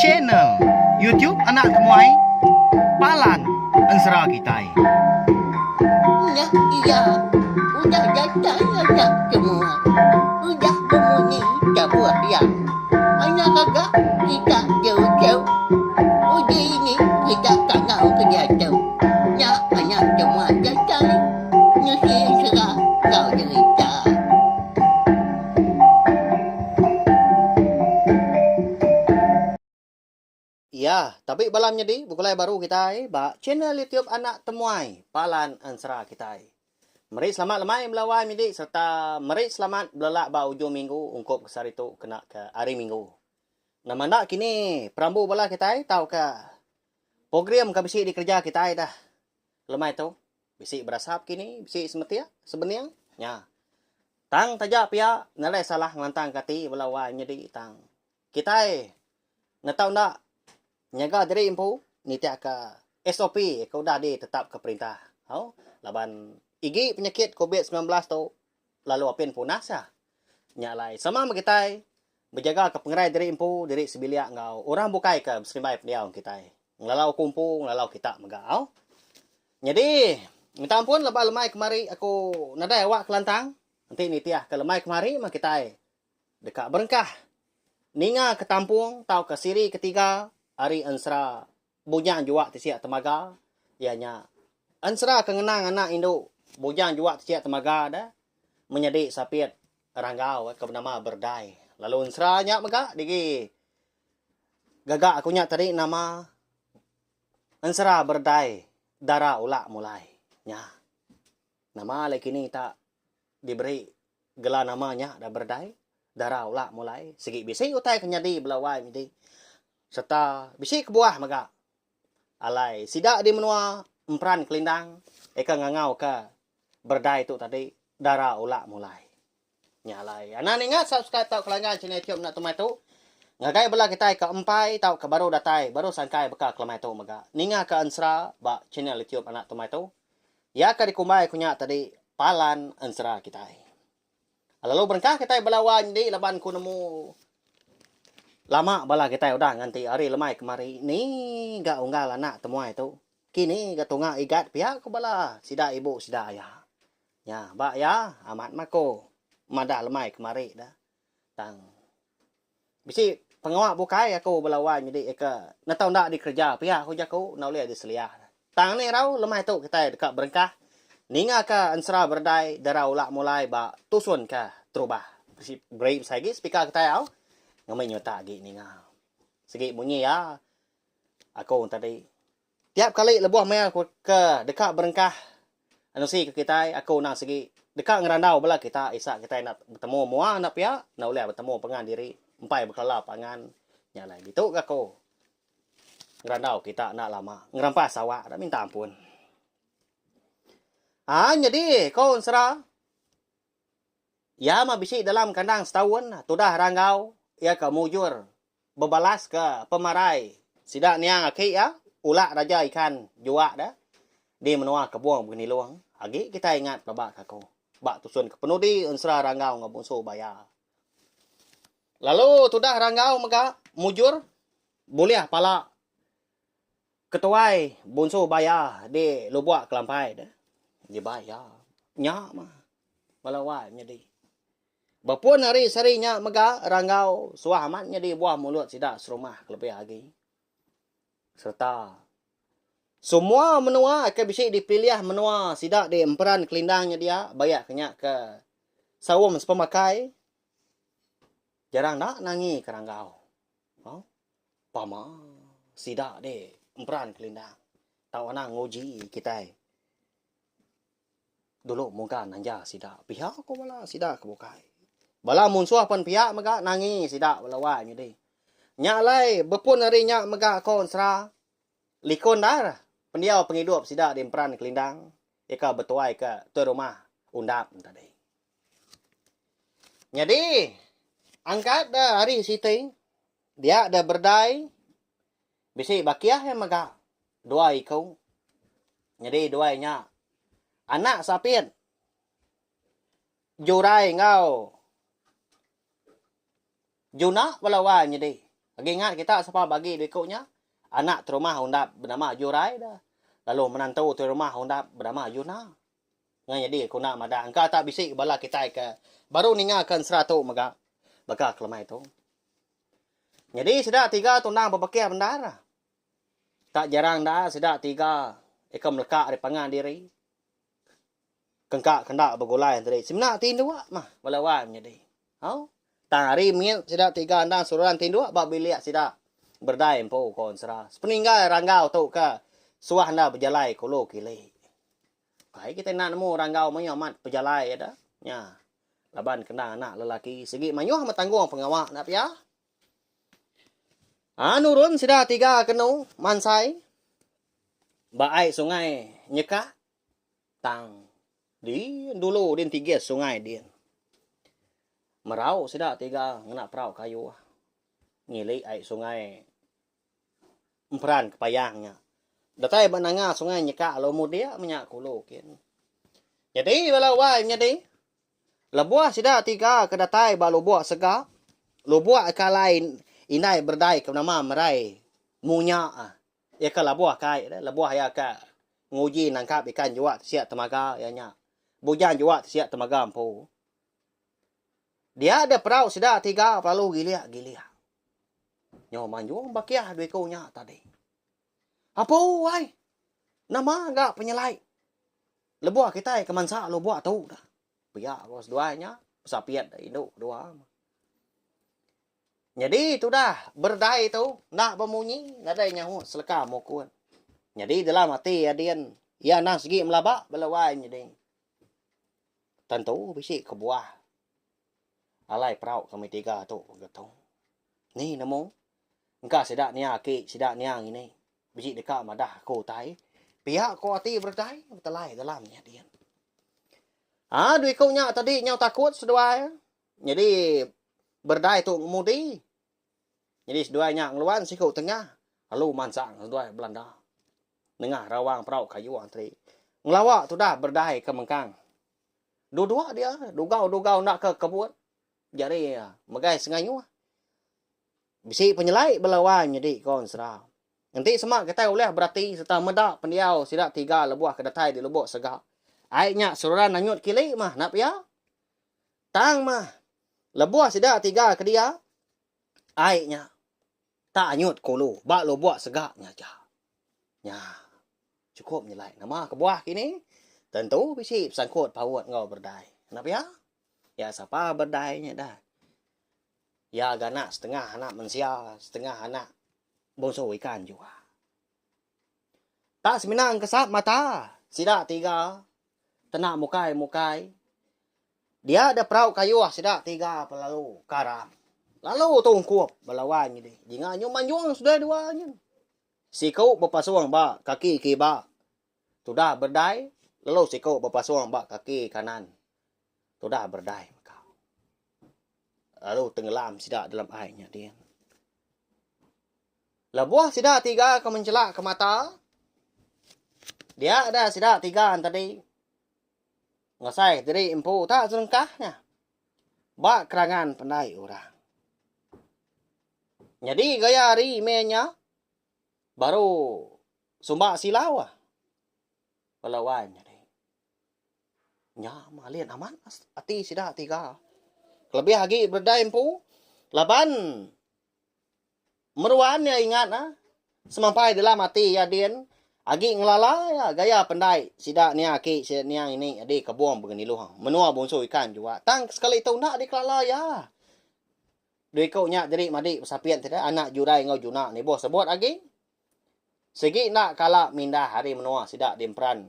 Channel YouTube Anak Temuai Palan Ensera Kitai. Nya iya udah datai anak temuai udah bemunyi tabuh iya. Anak gaga kita jauh-jauh uji ini kita kangau ke diatu. Nya anak temuai datai nusi ensera enggau jerita. Iya, tabi bala menyedi begulai baru kitai ba channel YouTube Anak Temuai Palan Ensera kitai. Meri selamat lemai bela wai menyedi sereta meri selamat belelak ba ujung minggu ungkup ke sehari tu kena ke hari minggu. Nama enda kini perambu bala kitai tauka program ke bisi dikereja kitai dah lemai tu. Bisi berasap kini, bisi semetik, sebening. Nya. Tang taja pia nadai salah ngelantangka ati bala wai menyedi tang kitai Ngetau enda nyaga diri empu nitihka SOP ke udah ditetapka perintah. Au laban igi penyakit covid 19 tu lalu apin punas iya. Nya alai sama meh kitai bejaga ke pengerai diri empu, diri sebilik enggau orang bukai ke beserimbai pendiau enggau kitai. Ngelalau aku empu, ngelalau kita mega au. Nyadi minta ampun lebuh lemai kemari aku nadai awak kelantang enti nitihka lemai kemari meh kitai deka berengkah ninga ke tampung tauka siri ketiga ari ensera Bujang Juak Tisik Temaga iya nya ensera ke ngenang anak indu Bujang Juak Tisik Temaga da menyadi sapit Ranggau ke benama Berdai lalu ensera nya mega digi gaga aku nya tadi nama Ensera Berdai Dara Ulak Mulai nya. Nama alai kini ta diberi gela nama nya da berdai dara ula mulai sigi bisi utai ke nyadi bala wai nyadi sereta bisi kebuah mega alai sida di menua emperan kelindang eka ngangau ka berdai tu tadi dara ula mulai. Nya alai anang ninga subscribe tauka langgan channel YouTube enda tumai tu ngagai bala kitai ke empai tauka baru datai baru sangkai baka kelemai tu mega ninga ka ensera ba channel YouTube anak tumai tu. Iya ke dikumbai ku nya tadi palan ensera kitai. Lalu berengkah kitai belawa nyadi laban ku nemu lama bala kitai udah nganti hari lemai kemari ni ga unggal anak temuai tu. Kini ga tunga igat pia ku bala sida ibu sida aya. Nya ba iya amat mah ku madah lemai kemari da. Tang bisi pengawa bukai aku bala wai nyadi ke netau enda dikereja pia ku jaku enda ulih diseliah. Tang ni rau lemai tu kitai deka berengkah ninga ka ensera beredai dara ula mulai ba tusun ka terubah. Bisi beri besai agi speaker kitai au ngembi nyuta agi ninga. Sigi munyi iya aku tadi. Tiap kali lebuh maya aku ke deka berengkah anusi ke kitai, aku endang sigi deka ngerandau bala kita isa kitai enda betemu mua enda pia, enda ulih betemu pangan diri empai bekelala pangan. Nya alai ditu ga aku ngerandau kita enda lama ngerampas awak enda minta ampun. Aa nyadi ko ensera iya mah bisi dalam kandang setaun tudah Ranggau iya ke mujur bebalas ke pemarai sida niang aki iya ulak raja ikan juak da di menua Kebong Begenilong agi kitai ingat pelaba ke aku ba tusun ke penudi ensera Ranggau enggau Bungsu Baya. Lalu tudah Ranggau mega mujur bulih pala ketuai Bungsu Baya di Lubok Kelampai da dibai iya nya mah bala wai nyadi. Bepun ari sehari nya mega Ranggau suah amat nyadi buah mulut sida serumah kelebih agi sereta semua menua ke bisi dipilih menua sida di Emperan Kelindang nya dia bayak ke nya ke saum sepemakai jarang enda nangi ke Ranggau. Au pama sida di Emperan Kelindang tau anang nguji kitai. Dulu mungka nanja sida pia ko bala sida ke bukai. Bala munsuh pen pia mega nangi sida bala wai nyadi. Nya alai bepun ari nya mega ko ensera likun ndar pendiau pengidup sida di emperan kelindang ika betuai ke tuai rumah undap tadi. Nyadi angkat da hari siti dia da berdai Bisi bakih iya mega dua iku. Nyadi duai nya anak sapit Jurai enggau Juna bala wai nyadi. Agi ingat kita sapa bagi dua iku nya? Anak terumah undap benama Jurai da lalu menantu terumah undap benama Juna. Ngan nyadi aku enda madah engka tak bisi bala kitai ke baru ninga ke ensera tu mega baka kelemai tu. Nyadi sida tiga tundang bebekih bendar. Tak jarang enda sida tiga ika meleka ari pangan diri. Kengka kenda begulai enteri semina tinduk mah bala wai menyadi. Au. Tang ari mit sida tiga endang seruran tinduk ba bilik sida berdai empu ko ensera. Sepeninggai ranggau tu ke suah enda bejalai kulu kili. Kai kitai enda nemu ranggau mayuh amat pejalai iya da. Nya. Laban kena anak lelaki sigi mayuh amat tanggung pengawa enda pia. Ha nurun sida tiga kenu mansai ba ai sungai nyeka tang din dulu din tigis sungai din. Merau sida tiga ngena perau kayuh ngili ai sungai Emperan kepayang nya. Datai ba nanga sungai nyeka lalu mudik menya ke ulu kin. Nyadi bala wai menyadi lebuh sida tiga ke datai ba lubok sega, lubok ke alai indai berdai ke benama Merai Munya iya ke labuh ke ai lebuh iya ke nguji nangkap ikan juak tisik temaga iya nya. Bujang juak tisik temaga empu. Dia deh perau sida tiga lalu gilik-gilik. Nyo manjung bakiah dua iku nya tadi. Apu ai. Nama ga penyelai lebuh kitai ke mansa lubok tu dah. Pia ko seduai nya besapit indu kedua. Nyadi tudah berdai tu enda bemunyi nadai nyaut seleka mukun. Nyadi dalam ati iya din iya endang sigi melaba bala wai nyadi. Tentu bisi kebuah Alai perau kami tiga tu getung. Ni nemu. Engka sida nia aki sida nia ngini. Bisi deka madah aku utai. Pia ko ati beredai betelai dalam nya din. Ha dua iku nya tadi nyau takut seduai. Nyadi beredai tu ngemudi. Nyadi seduai nya ngeluan siku tengah lalu mansang seduai belanda. Nengah rawang perau kayu antri. Ngelawa tudah beredai ke mengkang. Duduk dia, dugau-dugau enda ke kebut. Jari iya megai sengayuh. Bisi penyelai bala wai nyadi ko ensera. Enti sema kitai ulih berati sereta meda pendiau sida tiga lebuh ke datai di Lubok Sega. Ai nya seruran anyut kili mah enda pia. Tang mah lebuh sida tiga ke dia, ai nya tak anyut ke ulu ba Lubok Sega nya aja. Nya. Chukup nyelai nama kebuah kini tentu bisi besangkut paut enggau berdai. Enda pia? Ya sapa berdai nya dah. Ya ga anak setengah anak mensia, setengah anak bongsu ikan jua. Tak semina engkesap mata sida tiga tena mukai-mukai. Dia da perau kayuh sida tiga pelalu karam. Lalu tungkup bala wai nyadi. Dinga nyu manjung seduai dua nyu. Siku bepasung ba kaki kiba tudah berdai lalu siku bepasung ba kaki kanan tudah berdai mega. Lalu tenggelam sida dalam ai nya din. Lebuh sida tiga ke menchelak ke mata, dia da sida tiga tadi ngasai diri empu tak serengkah nya ba kerangan pendai orang. Nyadi gaya hari meh nya baru sumba silau ah. Bala wai nyadi. Nya malin amat ati sida tiga. Kelebih agi berdai empu laban meruan iya ingat ah semampai dalam ati iya din agi ngelala iya gaya pendai sida nia aki sida nia ini adi kebong bengeniluh menua bungsu ikan jua tang sekali tu enda dikelala iya. Dua iku nya diri madi besapit ti deh anak Jurai enggau Juna nibuh sebut agi. Sigi enda kala mindah ari menua sida di emperan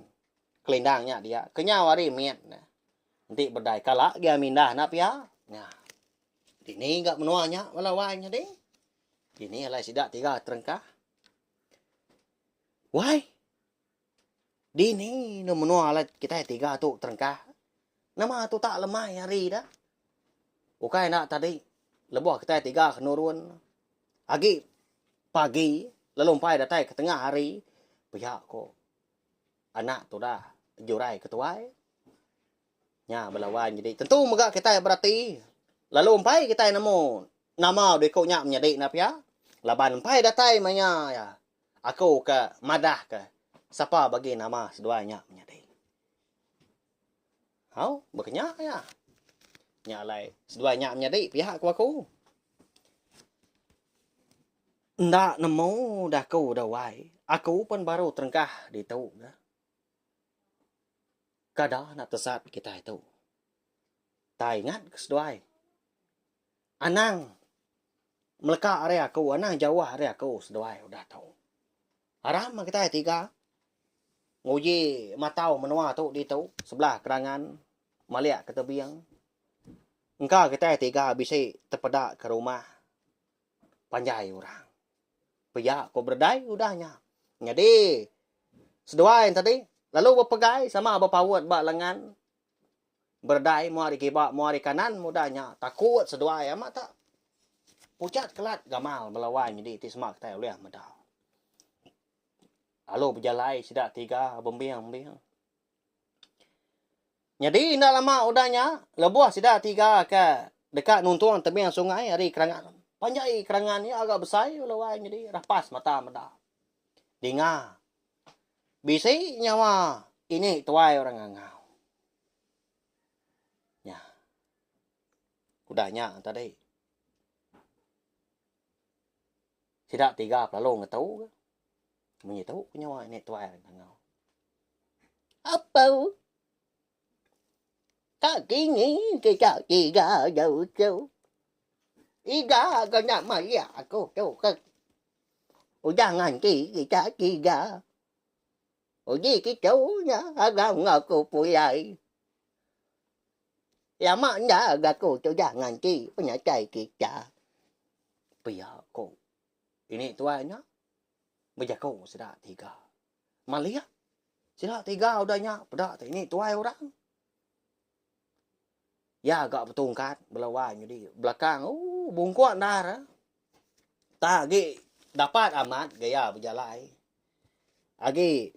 Kelindang nya dia kenyau ari mit ne. Enti bedai kala gia mindah enda pia. Nya. Dini ga menua nya bala wai nyadi. Dini alai sida tiga terengkah. Wai. Dini ne menua alai kitai tiga tu terengkah. Nama tu tak lemai hari dah. Ukai enda tadi lebuh kitai tiga ke nurun agi pagi lalu empai datai ke tengah hari pia ko anak tudah jurai ke tuai. Nya bala wai nyadi tentu mega kitai berati lalu empai kitai nemu nama dua iku nya menyadi enda pia. Laban empai datai maya iya aku ke madah ke sapa bagi nama seduai nya menyadi. Au baka nya iya. Nya alai seduai nya menyadi pia ku aku. Enda nemu dah aku dah wai. Aku pun baru terengkah ditu ga. Kada enda tesat kitai tu. Tai ingat ke seduai. Anang meleka ari aku, anang jauh ari aku seduai udah tu. Aram meh kitai tiga nguji matau menua tu ditu sebelah kerangan malik ke tebing. Engka kitai tiga bisi tepeda ke rumah panjai orang. Pia ko berdai udah nya. Nyadi seduai tadi lalu bepegai sama bepaut ba lengan Beredai mua ari kiba mua ari kanan mudah nya takut seduai amat tak pucat kelat gamal bala wai nyadi ti sema kitai ulih meda. Lalu bejalai sida tiga bembing-embing. Nyadi enda lama udah nya lebuh sida tiga ke deka nuntung tebing sungai ari kerangan panjai kerangan iya agak besai bala wai nyadi rapas mata meda. Dinga Bisi nyawa ini tuai orang ngangau. Nya. Udah nya tadi. Sida tiga pelalu ngetu ke. Munyi tu ke nyawa ini tuai orang ngangau. Apau. Tak kini kita tiga jauh tu. Iga ke nak maya aku tu ke. Udah nganti kita tiga. Uji kitu nya agau enggau aku pulai. Lama enda ga aku tudah nganti penatai kita. Pia ko ini tuai nya bejaku sida tiga. Malik sida tiga udah nya peda ti ini tuai orang. Iya ga betungkat bala wai nyadi belakang ooh bungkuk endar. Tak agi dapat amat gaya bejalai. Agi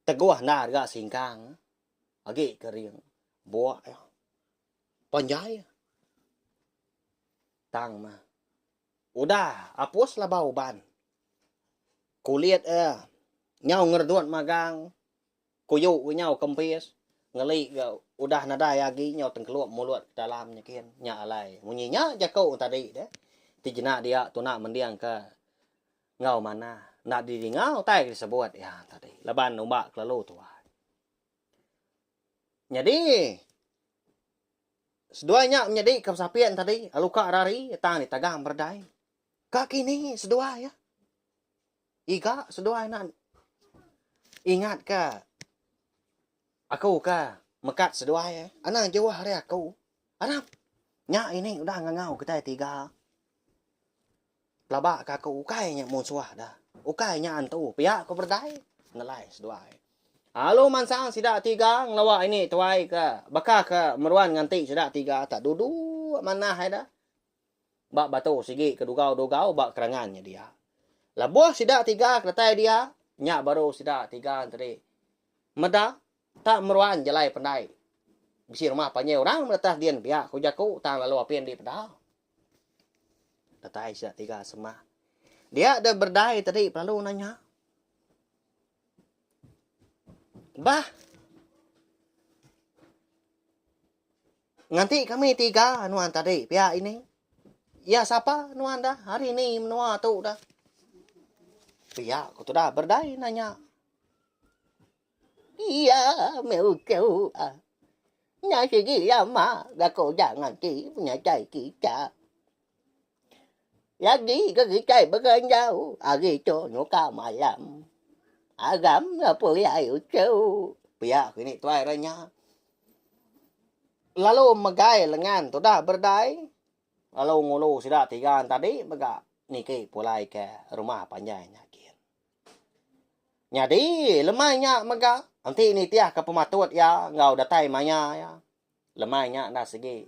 teguh endar ga singkang. Agi kering buk iya. Panjai iya. Tang mah udah apus laba uban. Kulit iya nyau ngeredut magang. Kuyu ke nyau kempis, ngeli ga udah nadai agi nyau tengkelup mulut ke dalam nyekin. Nya alai munyi nya jaku tadi deh. Ti jena dia tuna mending ke enggau manah enda didinga utai ke disebut iya tadi laban umba kelalu tuai. Nyadi seduai nya menyadi ke besapit tadi lalu ka rari tang ditagang beredai. Ka kini seduai iya. Iga seduai enda ingat ka aku ka mekat seduai eh. Anang jauh ari aku. Arap nya ini udah ngangau kitai tiga. Pelaba ka aku ukai nya munsuh da. Ukai nya antu pia ku berdai ngelai seduai. Alu mansang sida tiga ngelawa ini tuai ka baka ka meruan nganti sida tiga tak duduk manah ida. Ba batu sigi ke dugau-dugau ba kerangan nya dia. Lebuh sida tiga ke datai dia, nya baru sida tiga enteri meda tak meruan jalai pendai. Bisi rumah panjai orang meretas din pia ku jaku tang lalu apin dipeda. Datai sida tiga semak. Dia deh berdai tadi pelalu nanya. Bah. Nganti kami tiga nuan tadi pia ini. Iya sapa nuan dah hari ni menua tu dah. Pia ku tudah berdai nanya. Iya meh uchu. Nya sigi lama ga ko udah nganti penyadai kita. Lagi ke kitai beranjau hari tu nyuka malam. Aram ga pulai uchu. Pia ku ini tuai orang nya. Lalu megai lengan tudah berdai lalu ngulu sida tiga tadi mega niki pulai ke rumah panjai nya gin. Nyadi lemai nya mega enti nitih ke pematut iya enggau datai maya iya lemai nya enda sigi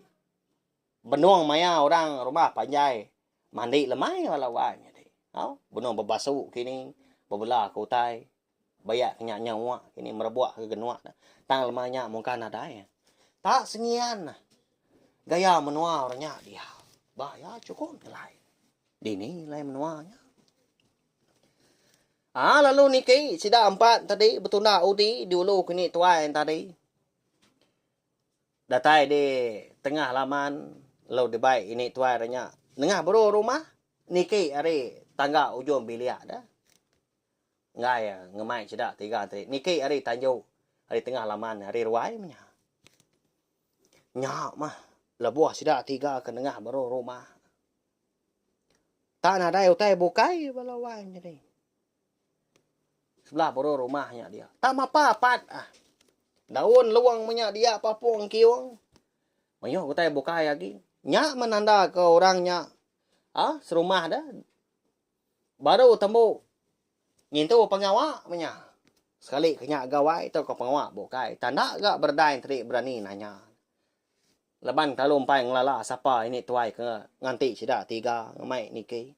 benung maya orang rumah panjai mandi lemai bala wai nyadi. Au benung bebasu kini bebela ke utai. Bayak ke nya nyawa kini merebuk ke genuk ne. Tang lema nya mungka nadai. Tak sengian gaya menua orang nya dia. Ba iya chukup nyelai. Dini alai menua nya. Aa lalu niki sida empat tadi betunda udi diulu ke ni tuai tadi. Datai di tengah laman lalu dibai ini tuai re nya nengah baru rumah niki ari tangga ujung bilik de. Enggai ngemai sida tiga tadi niki ari tanju ari tengah laman ari ruai meh nya. Nya mah lebuh sida tiga ke nengah baru rumah. Tak nadai utai bukai bala wai nyadi. Sebelah baru rumah nya dia. Tak mapa apat ah. Daun luang menya dia papung kiung. Mayuh utai bukai agi. Nya menanda ke orang nya ah serumah dah. Baru tembu ngintu pengawa menya. Sekali ke nya gawai tauka pengawa bukai. Tanda ga berdai tadi berani nanya. Laban kelalu empai ngelala sapa ini tuai ke nganti sida tiga ngemai niki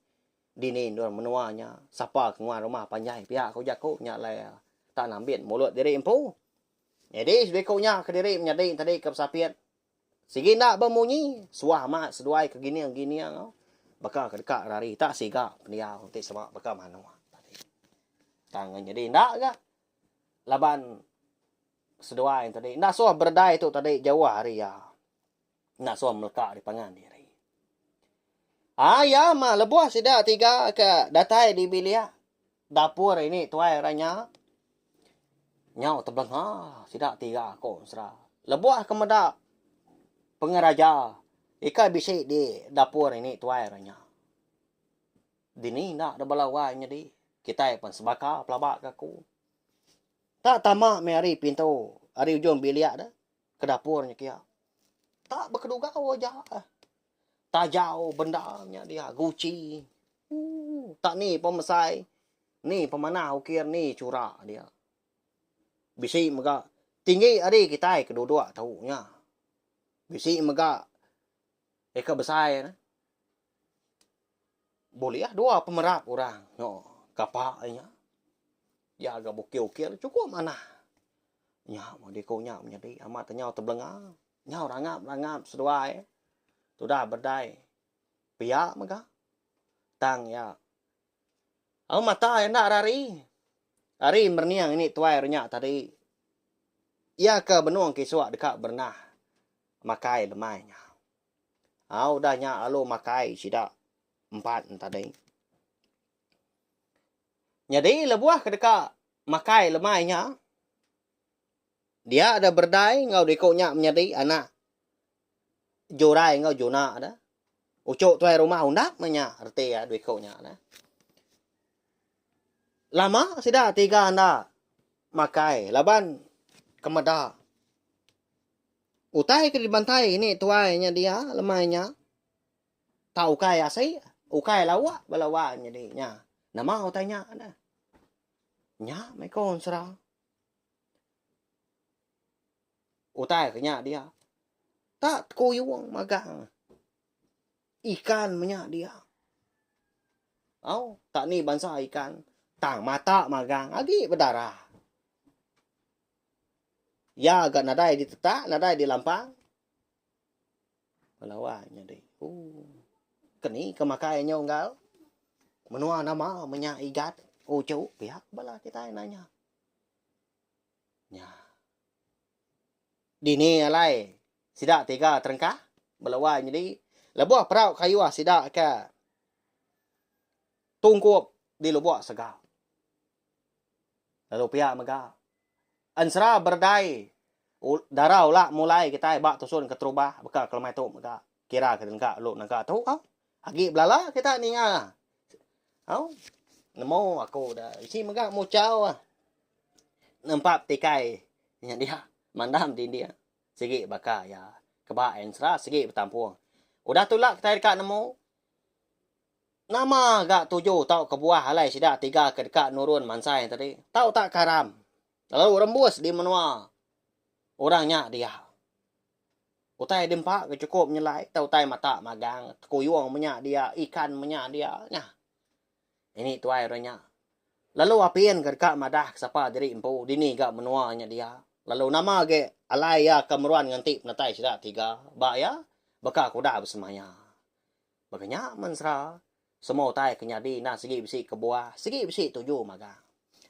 dini endur menua nya sapa ke nguan rumah panjai pia ku jaku nya alai tak nambit mulut diri empu. Nyadi sebiku nya kediri menyadi tadi ke besapit sigi enda bemunyi suah amat seduai ke gining-gining baka ke deka rari tak siga pendiau enti sema baka manuk tadi. Tang nyadi enda ga laban Seduai tadi enda suah beredai tu tadi jauh ari iya. Enda suah meleka ari pangan diri. Aa iya mah lebuh sida tiga ke datai di bilik dapur ini tuai orang nya nyau tebelenga sida tiga ko mesra. Lebuh ke meda pengeraja ika bisi di dapur ini tuai orang nya. Dini enda da bala wai nyadi kitai pen sebaka pelaba ke aku. Tak tama meh ari pintu ari ujung bilik de ke dapur nya kia. Tak bekedugau aja. Tajau benda nya dia guchi. Ooh tak ni pemesai ni pemanah ukir ni chura dia. Bisi mega tinggi ari kitai ke duduk tu nya. Bisi mega eka besai ne. Bulih dua pemerap orang nyo kapa nya. Ya ga bukir-ukir chukup manah. Nya meh diku nya menyadi amat nyau tebelenga. Nyau rangap-rangap seduai tudah berdai pia mega. Tang iya au mata iya enda rari. Ari merening ini tuai re nya tadi iya ke benung kisuk deka berenah makai lemai nya. Au udah nya lalu makai sida empat ne tadi. Nyadi lebuh ke deka makai lemai nya, dia da berdai enggau diku nya menyadi anak Jurai enggau Juna da. Uchu tuai rumah undap meh nya reti iya diku nya da. Lama sida tiga enda makai laban ke meda Utai ke dibantai ini tuai nya dia lemai nya tau ukai asi ukai lauk bala wang nyadi nya. Nama utai nya dah. Nya meh ko ensera. Utai ke nya dia tak tekuyung magang ikan menya dia. Au tak ni bansa ikan tang mata magang agi bedarah. Iya ga nadai ditetak, nadai dilampang. Bala wai nyadi. Ooh. Keni ke makai nyu enggau menua nama menya igat uchu pia bala kitai nanya. Nya. Dini alai sida tiga terengkah bala wai nyadi lebuh perau kayuh sida ke tungkup di Lubok Sega. Lalu pia mega, ensera beredai dara ula mulai kitai ba tusun keterubah baka ke lemai tu mega kira ke nengka lu nengka tu au. Agi belala kita ninga au nemu aku da isi mega muchau nempap tikai nya dia mandam dinding sigi baka iya keba ensera sigi betampung. Udah tu ila kitai deka nemu. Nama ga tuju tauka kebuah alai sida tiga ke deka nurun mansai tadi tau tak karam lalu rembus di menua orang nya dia. Utai diempa ke chukup nyelai tau utai mata magang tekuyung menya dia ikan menya dia nya. Ini tuai orang nya. Lalu apin ke deka madah ke sapa diri empu dini ga menua nya dia. Lalu nama agi alai iya ke meruan nganti penatai sida tiga ba iya baka ke udah besemaya. Baka nya mensera. Semua utai ke nyadi endang sigi bisi kebuah, sigi bisi tuju magang.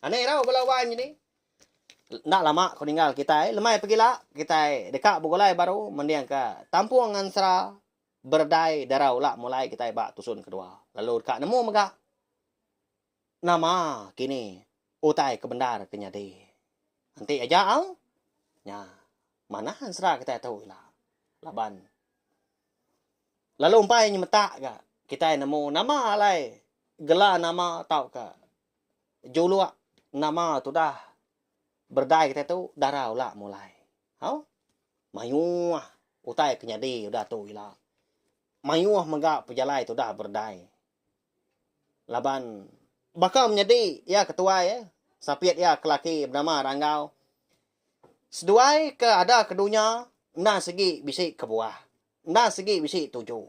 Anang irau bala wai nyadi. Enda lama ku ninggal kitai, lemai pegila kitai deka begulai baru mendingka tampung ensera beredai dara ula mulai kitai ba tusun kedua. Lalu deka nemu mega nama kini utai ke bendar ke nyadi. Enti aja au nya manah ensera kitai tu ila laban lalu empai nyemetak ga kitai nemu nama alai gela nama tauka juluk nama tudah berdai kitai tu dara ula mulai. Au mayuh utai ke nyadi udah tu ila. Mayuh mega pejalai tudah berdai. Laban baka menyadi iya ke tuai eh sapit iya ke laki benama Ranggau. Seduai ke ada ke dunya endang sigi bisi kebuah. Endang sigi bisi tuju.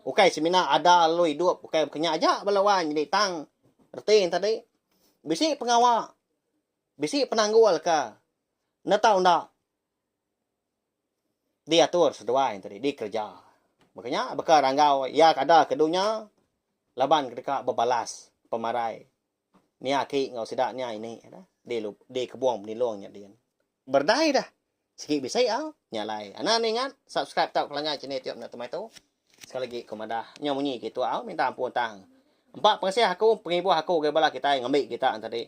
Ukai semina ada lalu idup ukai baka nya aja bala wang nyadi tang reti ne tadi bisi pengawa bisi penanggul ke enda tau enda diatur seduai ne tadi dikereja. Baka nya baka Ranggau iya ke ada ke dunya laban ke deka bebalas pemarai Nia aki enggau sida nya ini dah di di kebung penilung nya din. Berdai dah. Sigi bisi au. Nya alai. Anang enda ingat subscribe tauka langgai channel YouTube enda temai tu. Sekali agi ku madah nya munyi kitu au minta ampun tang. Empa pengasih aku pengibuh aku ngagai bala kitai ngambi kita tadi.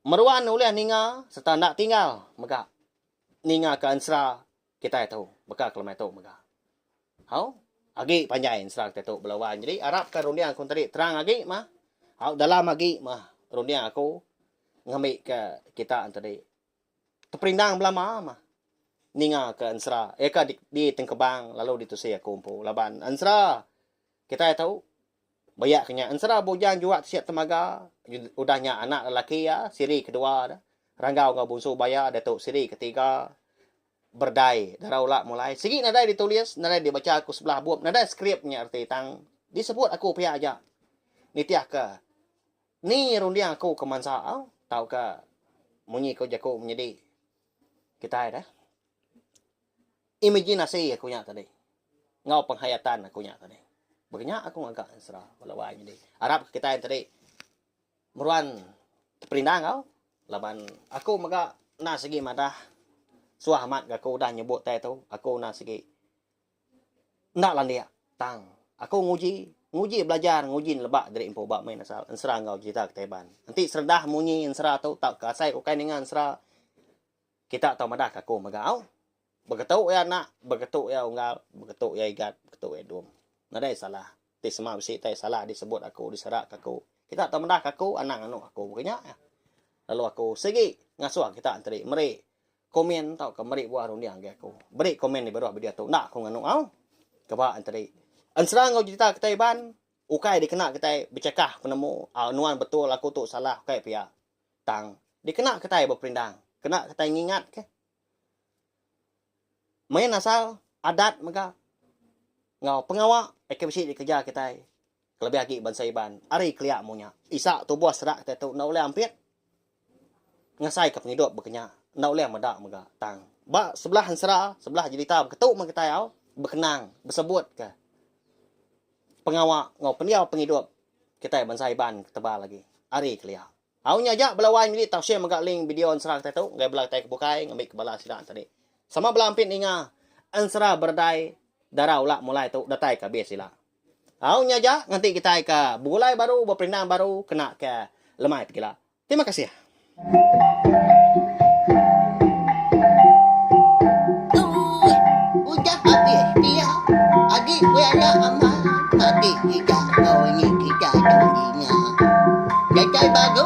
Meruan ulih ninga sereta enda tinggal mega ninga ke ensera kitai tu baka ke lemai tu mega. Au, agi panjai ensera kitai tu bala wan. Jadi arap ka runding aku tadi terang agi mah. Au dalam agi mah runding aku ngambi ka kita tadi teperindang belama mah ninga ka ensera iya ka ditengkebang lalu ditusi aku empu laban ensera kitai tu Bayak ke nya ensera bujang juak siap temaga udah nya anak lelaki iya siri kedua da Ranggau enggau Bunsu Baya diatu siri ketiga Berdai dara ula mulai sigi nadai ditulis nadai dibacha aku sebelah bup nadai skrip nya reti tang disebut aku pia aja nitihka ni runding aku ke mansa au tauka munyi ko jaku menyedi kitai deh imaginasi aku nya tadi enggau penghayatan aku nya tadi. Baka nya aku ngaga ensera bala wai nyadi. Arap ke kitai tadi meruan teperindang enggau laban aku mega enda sigi madah suah amat ga aku udah nyebut tai tu aku enda sigi enda landik tang aku nguji nguji belajar nguji neleba diri empu ba main asal ensera enggau jerita kitai Iban. Enti seredah munyi ensera tu tauka asai ukai ninga ensera kita tau madah ka aku mega au. Beketu iya anak, beketu iya unggal, beketu iya igat, beketu iya dum. Nadai salah. Ti sema bisi tai salah disebut aku, diseraka aku. Kita tau meda ka aku, anang anu aku baka nya. Lalu aku sigi ngasuh kita enteri meri komen tauka meri buah runding agi aku. Beri komen di baruh video tu enda aku nganu au. Keba enteri. Ensera enggau jerita kitai Iban ukai dikena kitai bechakah penemu au nuan betul aku tu salah ukai pia. Tang dikena kitai beperindang, kena kitai ngingat ke. Main asal, adat mega enggau pengawa ke bisi dikereja kitai kelebih agi bansa Iban ari kelia munya. Isa tubuh serak kitai tu enda ulih ampit ngasaika pengidup baka nya enda ulih meda mega tang ba sebelah ensera sebelah jerita baka tu meh kitai au bekenang besebutka pengawa enggau pendiau pengidup kitai bansa Iban ke tebal agi ari kelia. Au nya aja bala wai nyadi tau share mega link video ensera kitai tu ngagai bala kitai ke bukai ngambi ke bala sida tadi. Sama bala ampit ninga ensera beredai dara ula mulai tu datai ke abis ila. Au nya aja nganti kitai ke begulai baru beperindang baru kena ke lemai pegila. Terima kasih. Udah habis pia agi beranak amat agi kita enggau ini kita tu dinga. Datai baru.